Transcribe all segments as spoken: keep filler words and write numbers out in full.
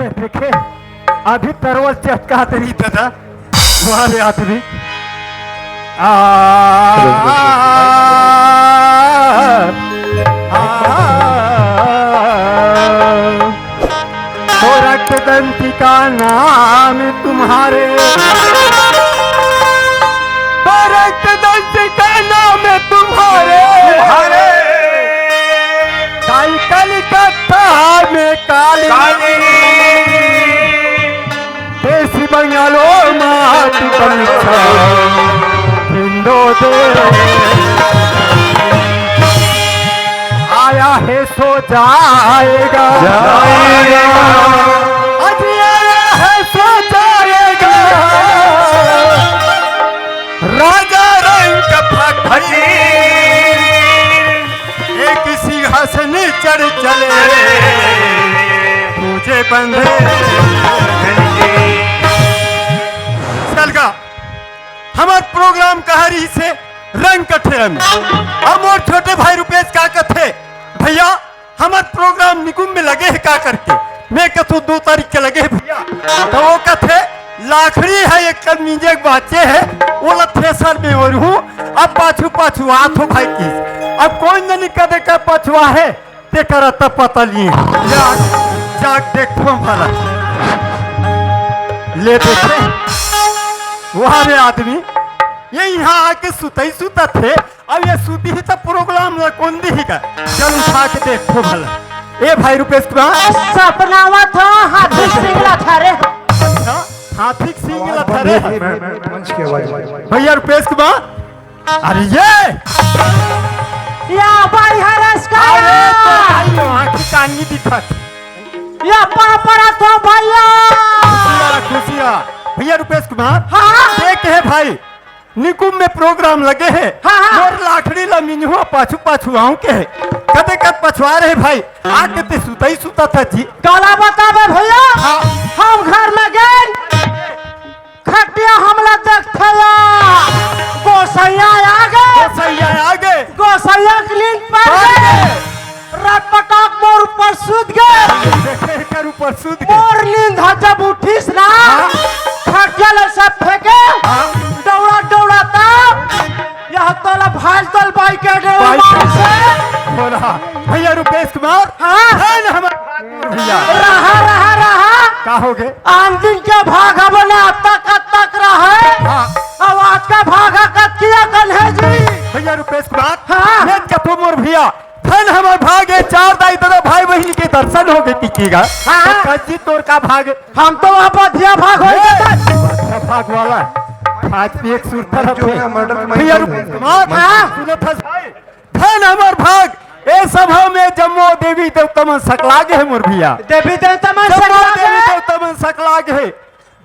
देखे, अभी तरवल चटकात रही दादा, वाह रे आदमी। आ, आ, तो रक्त दंती का नाम तुम्हारे, तो रक्त दंती का नाम तुम्हारे, तुम्हारे। काल कलकत्ता में काली, काली। देश बंगालो मात बंसा हिंदो दे। आया है सो जाएगा। जाएगा। अजी आया है सो जाएगा। राजा रंग फकीर एक सिंहासन चढ़ चले, तुझे बंधे। चल गा, हमर प्रोग्राम कहारी से रंग कठे रंग। अब मोर छोटे भाई रुपेश का कथे, भैया, हमर प्रोग्राम निकुम में लगे हे का करके? मैं कथों दो तारीख के लगे हे भैया। तो वो कथे, लाखड़ी हे एक कन मीजे के बाचे हे, ओला थ्रेसर में ओरहूं, अब पाछू पाछू आथों भाई किस। अब कोई नहीं कदे का पछवा हे, तेकर त पता नहीं। जाग, जाग देखो भला। ले देखे, वाह रे आदमी, ये इहां आके सुतई सुतत हे, अब ये सुती ही त प्रोग्राम ला कोन दिही का? चल उठा के देखो भला। ए भाई रुपेश कुमार। सपनावत हो, हाथी सिंग ला धरे। अच्छा, हाथी सिंग ला धरे। मैं, मैं, मैं, मंच की आवाज। भैया रुपेश कुमार, अरे ये। या भाई हरस का। अरे तो भाई, वहाँ की कानी दिखत। या पापड़ा तो भैया। खुशिया, खुशिया। भैया रुपेश कुमार। हाँ। देख हे भाई, निकुम में प्रोग्राम लगे हे। हाँ, हाँ। मोर लाखड़ी ला मिंजहुआ पाछू पाछू आऊं के हे। कदे कद पछवा रहे भाई। आके ते सुतई सुतत हे जी। काला बताबे भैया। हाँ। हम घर में गए। खटिया हमला देखथया। गोसैया आगे। गोसैया आगे। गोसैया के नींद पड़ गे। रटपटाक मोर ऊपर सूत गे। देखे कर ऊपर सूत गे। मोर नींद ह जब उठिस ना, हाँ। खटिया ले सब फेंके। हाँ। दौड़ा दौड़ा ता। यह तोला भाल तोल बाई के डे बाई मार के। से। बोला, भैया रुपेश कुमार। हाँ। है ना हमारे भैया। रहा, रहा, रहा। का हो गे? आन दिन के भाग ह बने अतक अतक रहे। हाँ। अब आज का भाग ह कतकिया कन हे जी। भैया रुपेश कुमार। हाँ। मैं कथों मोर भैया। धन हमर भाग हे, चार दाई ददा भाई बहिनी के दर्शन हो गे टिकी गा। हाँ। तो कज्जी तोर का भाग? हम तो वहाँ बधिया भाग हो ए, जाता। बधिया भाग वाला। आज भी एक सुरता जो रखे। है मर्डर तो मैं भैया ही रुपेश हूँ। कुमार, हाँ। सुनत हस भाई। धन हमर भाग, ए सभा में जम्मो देवी देवता मन सकला गे हे मोर भैया। देवी देवता मन जम्मो सकला देवी गे। देवता मन सकला गे हे।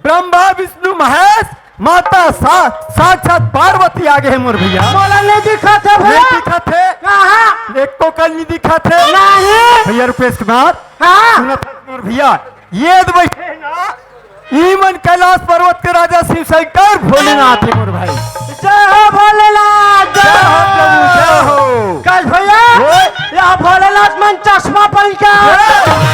ब्रह्मा विष्णु महेश, माता सा-, साक्षात पार्वती आगे हे मोर भैया। मोला नहीं दिखत हे भैया। नहीं दिखत हे। कहाँ? एको कन नहीं दिखत हे। नहीं। भैया रुपेश कुमार, हाँ। सुनत हस मोर भैया, ये तो बैठे हे ना, ई मन कैलाश पर्वत के राजा शिव शंकर भोलेनाथ हे मोर भाई। जय हो भोलेनाथ, जय जय हो हो। प्रभु, जय हो। कल भैया, ओए। यह भोलेनाथ मन चश्मा पहन के आए।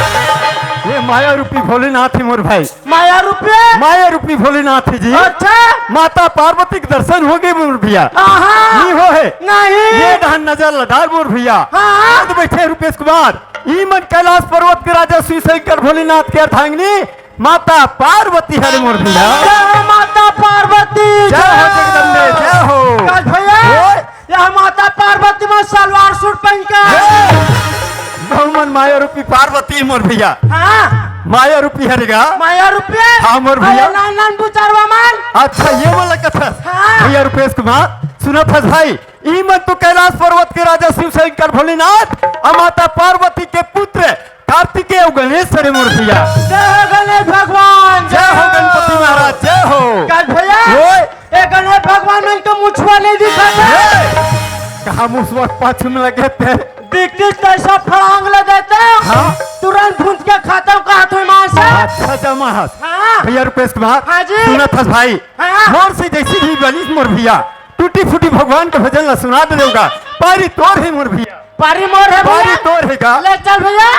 ये माया रूपी भोलेनाथ हे मोर भाई। माया रूपी? माया रूपी भोलेनाथ हे जी। अच्छा। माता पार्वती के दर्शन हो गे मोर भैया। आहा। नहीं हो हे। नहीं। ये डहन नजर लडार मोर भैया। हाँ। खुद बैठे रुपेश कुमार। ई मन कैलाश पर्वत के राजा शिव शंकर भोलेनाथ के अर्धांगिनी माता पार्वती हरे मोर भैया। जय हो माता पार्वती, जय हो जय। जगदम्बे, जय हो। कल भैया, ओए। यह माता पार्वती में सलवार सूट पहन के। ए, बहु मन माया रूपी पार्वती मोर भैया। हाँ। माया रूपी हरे गा। माया रूपी? हाँ, मोर भैया। अरे नान नान बुचारवा मन। अच्छा, ये वाला कथा। हाँ। भैया रुपेश कुमार, सुनत हस भाई, ई मन तो कैलाश पर्वत के राजा शिव शंकर भोलेनाथ अउ माता पार्वती के पुत्र कार्तिकेय अउ गणेश हरे मोर भैया। जय हो गणेश भगवान, जय हो गणपति महाराज, जय हो। कल भैया, ओए। ए गणेश भगवान मन के मुछवा नहीं दिखत हे। ए, कहाँ मुछवा पाछू में लगे थे? दिखती तैसा फड़ांग ले देते। हाँ। तुरंत भूंज के खाता हूँ, कहा तू ईमान से। अच्छा, जमा हस। हाँ। भैया रुपेश कुमार, हाँ जी। सुनत हस भाई। हाँ। मोर से जैसी भी बनिस मोर भैया, टूटी फूटी भगवान के भजन ला सुना दे देउगा। पारी तोर हे मोर भैया। पारी मोर हे भैया। पारी तोर हे का? ले चल भैया।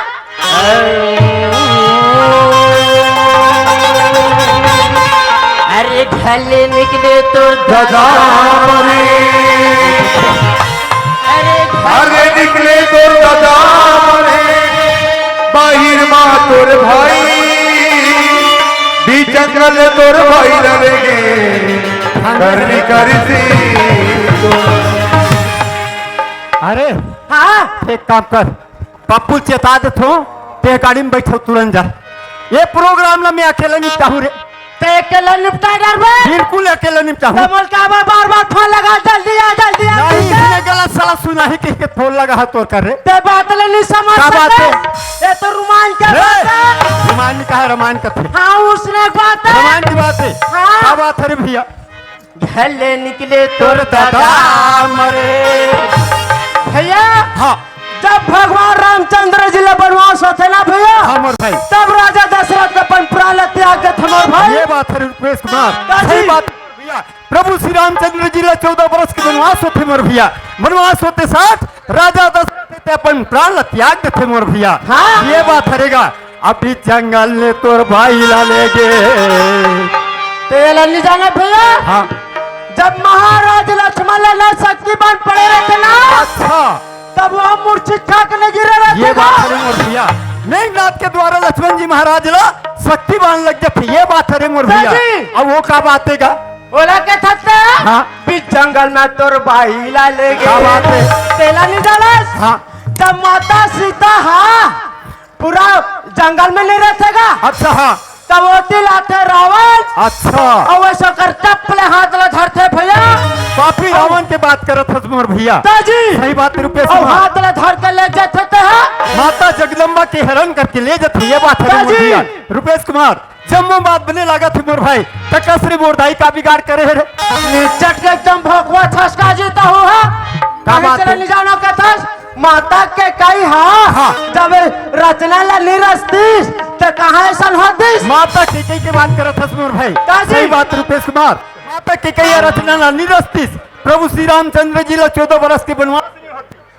अरे घर ले निकले तोर दादा मरे। अरे घर अरे निकले तोर दादा मरे, बाहिर मा तोर भाई, बीच जंगल तोर भाई लगे, करनी करसी। अरे हाँ। एक काम कर, पप्पू ल चेता देथों, ते गाड़ी में बैठो, तुरंत जा। ये प्रोग्राम ला मैं अकेला निपटाहूँ रे। ते अकेला निपटा डरबे? बिल्कुल अकेला निपटाहूँ। ते मोल का बार बार बार फोन लगा, जल्दी आ, जल्दी आ, नहीं, जल्दी आ। इसने गलत सलाह सुना है, किसके फोन लगा है तोर कर रे? ते बात ले नहीं समझ का बात सकते। है? ये तो रुमान का ए, बात है। रुमान नहीं कहा, रमान का थे। हाँ, उसने बात है। रमान की बात है। हाँ। का बात है रे भैया? घर ले निकले तोर दादा मरे। भैया, हाँ। जब भगवान रामचंद्र जी ला बनवास होथे ना भैया, हाँ मोर भाई। तब राजा दशरथ अपन प्राण ला त्याग देथे मोर भाई। ये बात है रुपेश कुमार, दादी। सही बात है भैया। प्रभु श्री रामचंद्र जी ला चौदह बरस के बनवास होथे मोर भैया। बनवास होते साथ राजा दशरथ ते अपन प्राण ला त्याग देथे मोर भैया। हाँ। ये बात हरेगा। अभी जंगल ने तोर भाई ला ले गे। ते ला नहीं जाना भैया। हाँ। जब महाराज लक्ष्मण ला नल शक्ति बाण पड़े रहते ना, अच्छा। तब वो मूर्छित खा के नहीं गिरे रहते ये ना। बात हरे मोर भैया। मेघनाथ के द्वारा लक्ष्मण जी महाराज ला शक्ति बाण लग जाथे, ये बात हरे मोर भैया। दादी। अब वो का बात है का? ओला के थत्ते? हाँ। बीच जंगल में तोर भाई ला ले गे। का बात है? ते ला नहीं जाना। हाँ। तब माता सीता, हाँ, पूरा जंगल में नहीं रहथे गा। अच्छा, हाँ। तब ओती लाथे रावण। अच्छा। अउ वैसे कर चप्पले हाथ ला धरथे भैया। बाप रे, रावण के बात करत हस मोर भैया। दादी। सही बात रुपेश अउ कुमार। हाथ ला धर के ले जाथे ते हा। माता जगदम्बा के हरण करके ले जाथे, ये बात है मोर दादी। भैया। रुपेश कुमार, जम्मो बात बने लागत हे मोर भाई, त कस रे मोर दाई का बिगाड़ करे हे रे? निचट के एकदम भोकवा छसका जीता हो हा। का बात चले है? नहीं जानो कथस, माता कैकई हा। हाँ। जब रचना ला नहीं रचतीस, त कहाँ ऐसन होतीस? माता कैकई के बात करत हस मोर भाई। का जी? सही बात रुपेश कुमार, माता कैकई हा रचना ला नहीं रचतीस, प्रभु श्री रामचंद्र जी ला चौदह बरस के बनवास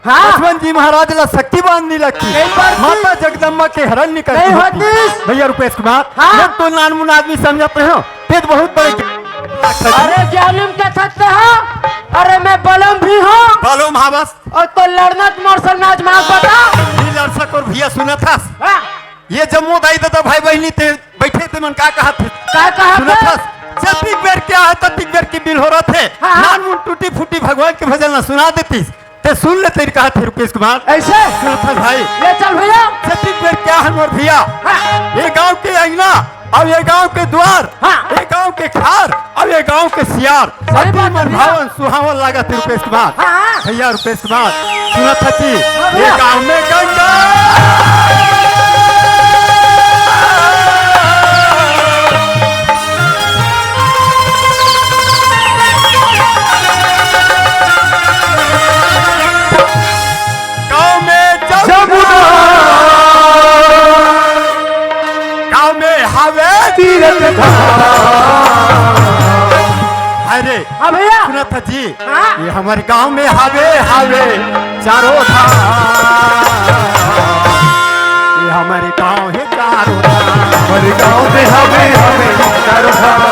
हाँ। लक्ष्मण जी महाराज ला शक्ति बाण नहीं लगतीस। नहीं पड़तीस। माता जगदम्बा के हरण नहीं करतीस। होतीस। भैया रुपेश कुमार, हाँ। मैं तो नानमुन आदमी समझत हँव, ते तो बहुत बड़े ज्ञानी। अरे ज्ञानी में कह सकते हो, अरे मैं बलम भी हँव। बलम हाँ बस। अउ तो लड़ना त मोर से नाच मार बता। नहीं लड़ सकों भैया, सुनत हस। हाँ। ये जम्मो दाई ददा भाई बहिनी ते बइठे ते मन का कहत हे? का कहत सुनत हे? हस? जतिक बेर के आहे, ततिक बेर के बिल हो रथे। हाँ, हाँ। नानमुन टूटी फूटी भगवान के भजन ला सुना देतीस। ते सुन ले तेरी कहत हे रुपेश कुमार। ऐसे? सुनत हस भाई? ले चल भैया। जतिक बेर के आहे मोर भैया। हाँ। ये गाँव के अंगना, अउ ये गाँव के द्वार, हाँ। ये गाँव के खार, अउ ये गाँव के सियार। सही बात है भैया। अति मन भावन सुहावन लागत हे रुपेश कुमार। हाँ, हाँ। भैया रुपेश कुमार, सुनत हस जी, हाँ भैया। ये गाँव में गंगा। गाँव में जमुना। जमुना। गाँव में हवे तीरथ धाम। अरे, हाँ भैया। सुनत हस जी, हाँ। ये हमर गाँव में हवे, हवे चारों धाम। ये हमर गाँव हे चारों धाम। हमर गाँव में हवे, हवे चारों धाम।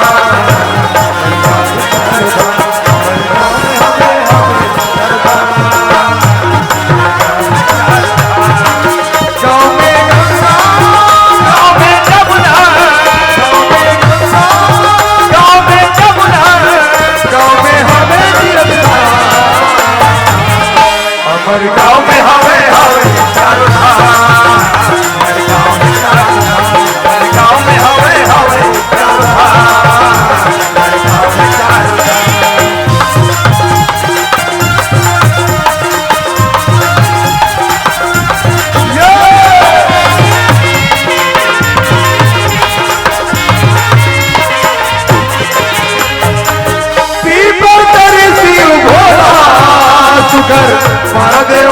हमर गाँव में हवे, हवे चारों धाम। हमर गाँव में हवे, हवे चारों धाम। पीपर तरे शिव भोला सुघर महादेव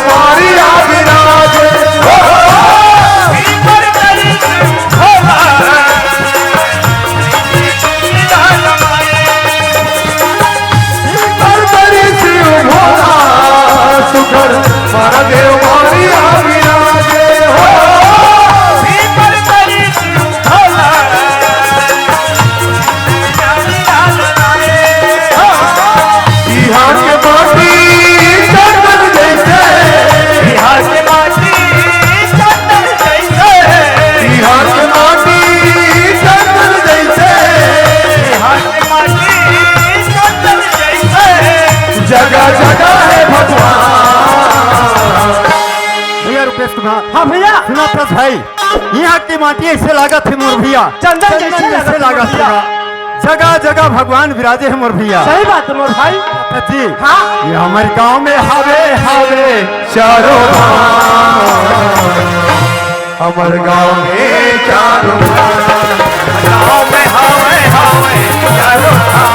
जगह जगह हे भगवान। भैया रुपेश कुमार। हाँ भैया। सुना प्रकाश भाई, यहाँ की माटी ऐसे लागत हे मोर भैया, चंदन जैसे चंदन जैसे लागत हे लागत भैया। भैया। जगह जगह भगवान विराजे हे मोर भैया। सही बात हे मोर भाई। जी। हाँ। ये हमर गाँव में हावे हावे चारों धाम। हमर गाँव में चारों धाम। गाँव में हावे हावे चारों धाम।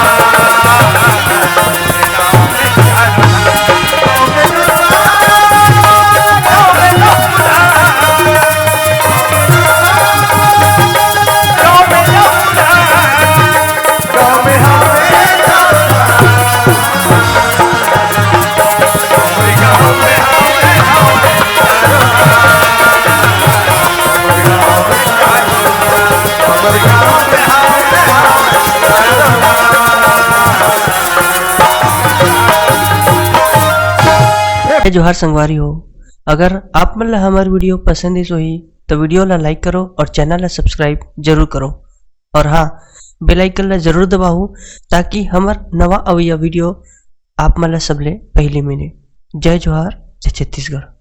जय जोहार संगवारी हो, अगर आप मन ला हमर video पसंद आइस होही, तो video ला like करो और channel ला subscribe जरूर करो। और हाँ, bell icon ला जरूर दबाओ, ताकि हमर नवा अवइया video आप मन ला सबले पहले मिले। जय जोहार, जय छत्तीसगढ़।